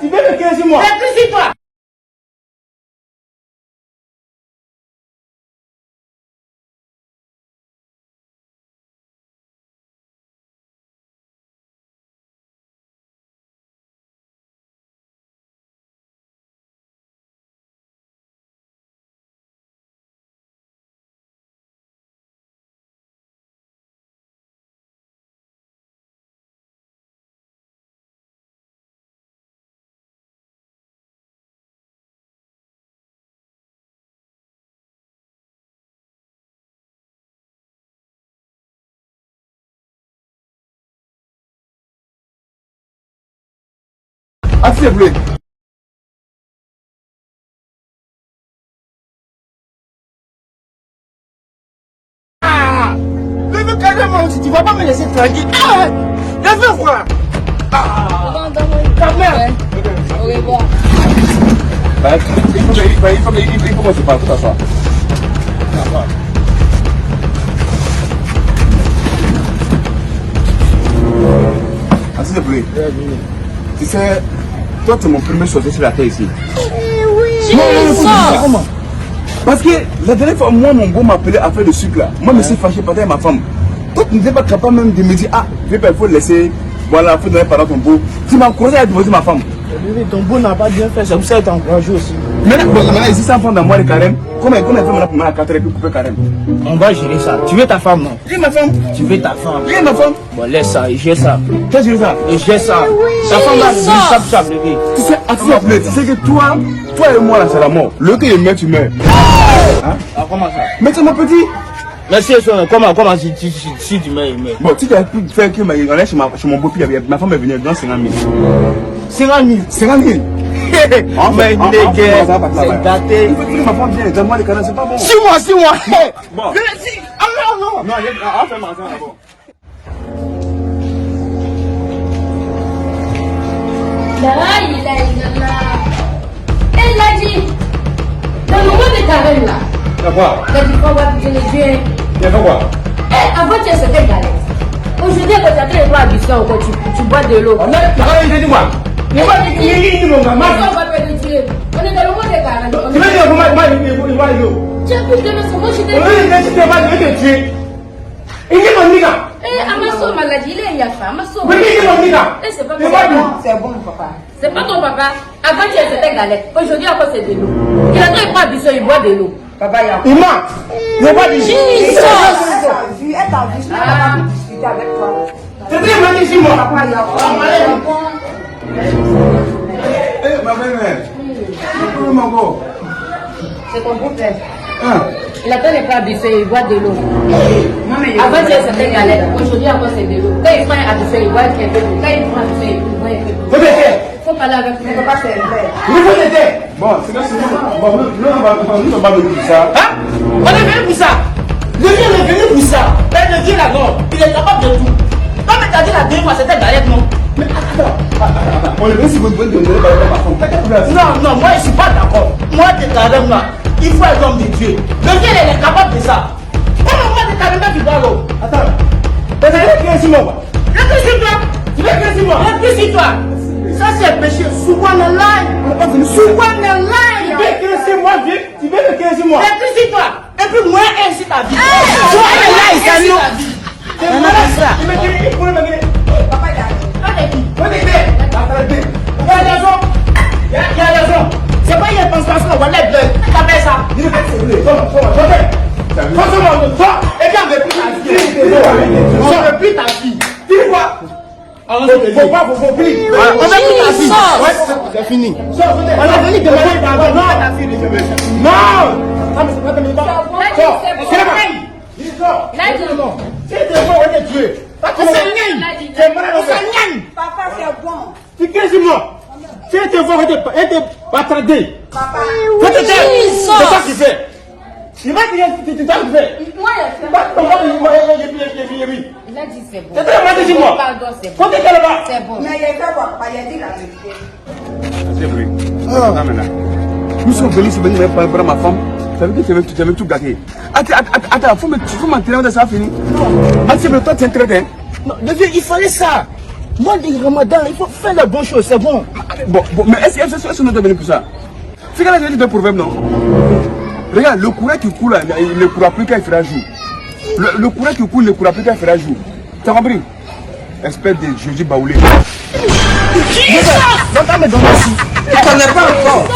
Tu veux me crier sur moi? Je crie sur toi. Ah, c'est bleu. Ah! Lève carrément, tu vas pas me laisser tranquille. Ah! Lève quoi? Ah! Ta mère! Au revoir. Bah, il faut qu'on se parle, tout à ça. Ah, s'il te plaît. Tu sais, toi, tu es mon premier sorcier sur la terre ici. Oui. Non. Parce que la dernière fois, moi, mon beau m'appelait à faire de sucre là. Moi, je me suis fâché par ma femme. Toi, tu n'étais pas capable même de me dire, ah, il faut laisser, voilà, il faut donner par ton beau. Tu m'as encouragé à divorcer ma femme. Bébé, ton beau n'a pas bien fait, c'est pour ça qu'il t'a encouragé aussi. Maintenant, bon, maintenant, ici, 100 francs dans moi le carême. Comment il fait maintenant pour mettre à 4 et puis couper carême? On va gérer ça. Tu veux ta femme, non? J'ai ma femme. Tu veux ta femme? J'ai ma femme. Bon, laisse ça, j'ai ça. Qu'est-ce que ça? Et j'ai ça. Ta femme va ça, ça, bébé. Tu sais, attends, tu sais que toi et moi là, c'est la mort. Le que je meurs, tu meurs. Hein? Ah, comment ça? Mais c'est mon petit. Mais si, comment si tu meurs, il meurt. Bon, si tu as pu faire que on est chez mon beau-père, ma femme est venue dans 50 000. 50 000? 50 000. Mais c'est gâté. Il faut que ma femme vienne, donne-moi les canaux, c'est pas bon. 6 mois. Bon. Ah non, non. Non, on fait ma d'abord. La ilaha illallah. Elle l'a dit. Dans le monde de carême là. Y'a quoi? T'as dit quoi, Dieu? Y'a quoi? Eh, avant tu c'était galette. Aujourd'hui, quand tu as train de boire du sang, tu bois de l'eau. On a dit quoi? On est dans le monde des carême. Tu veux dire comment il va l'eau? Tu as plus de l'eau, moi je t'ai dit. Tu vas te tuer. Il est mon nigga. Eh, Amaso maladie, il est Yafa. Amaso. Oui, il est mon nigga. Eh, c'est pas ton C'est bon, papa. C'est pas ton papa. Avant, tu c'était galette. Aujourd'hui, encore, c'est de l'eau. Il a il prend du sang, il boit de l'eau. Papa, il y a. Il ment. Il n'a pas dit. Jesus. Elle t'a vu, je n'ai pas pu discuter avec toi. C'est très mal ici, moi. Papa, il y a. Eh, ma belle-mère. Comment C'est ton beau-père. Hein? Il attend les plats du il boit de l'eau. Avant, c'était galette. Aujourd'hui, encore, c'est de l'eau. Quand il prend un abusé, il boit un peu d'eau. Quand il prend un abusé, il boit un peu d'eau. Il faut parler avec lui. Papa, c'est vrai. Bon, c'est là, c'est bon. Bon, nous, on va venir pour ça. Hein? On est venu pour ça. Le vieux est venu pour ça. Mais le vieux là, non, il est capable de tout. Non, mais t'as dit la dernière fois, c'était galette, non? Mais attends, on est venu si vous voulez donner ma femme. Non, non, moi, je suis pas d'accord. Moi, t'es carême là. Il faut être homme de Dieu. Le vieux, il est capable de ça. Comment moi, t'es carême, tu bois l'eau? Attends. Mais t'as crié sur moi, quoi. Je crie sur toi. Tu veux crier sur moi? Je crie sur toi. Ça, c'est péché. Subhanallah. Subhanallah. Tu veux crier sur moi, vieux? Tu veux me crier sur moi? Je crie sur toi. Et puis, moi, ainsi ta vie. Subhanallah, c'est nous. C'est malade. Il me dit, il pourrait me crier. Papa, il a. Il y a raison. Il y a raison. C'est pas une pensation, on va l'être. T'as fait ça. Et puis on veut plus ta fille. On veut plus ta fille. Tu vois? Faut pas, faut plus. On veut plus ta fille. C'est fini. On a venu demander pardon. Non. Non. C'est Papa, c'est bon. Tu cries sur moi. Si tu te vois, et te bâtarder. Papa. Faut te taire. C'est ça qu'il fait. Il va dire que c'est ça qu'il fait. Moi, il a fait. Il a dit c'est bon. C'est très mal dit moi. Pardon, c'est bon. Faut te taire là-bas. C'est bon. Mais il a fait quoi, papa? Il a dit la vérité. C'est vrai. Ah, maintenant. Nous sommes venus, c'est venu prendre ma femme. Ça veut dire que tu veux tout gâter. Attends, attends, faut m'entraîner, ça fini. Attends, toi, tu es un traître. Non, le vieux, il fallait ça. Moi, le ramadan, il faut faire la bonne chose, c'est bon. Bon, bon, mais est-ce que nous sommes venus pour ça? C'est quand j'ai dit deux proverbes, non? Regarde, le courant qui coule, là, il ne courra plus quand il fera jour. Le courant qui coule ne courra plus quand il fera jour. T'as compris? Espèce de Jésus baoulé. Donc, me donne ici. Tu connais pas encore.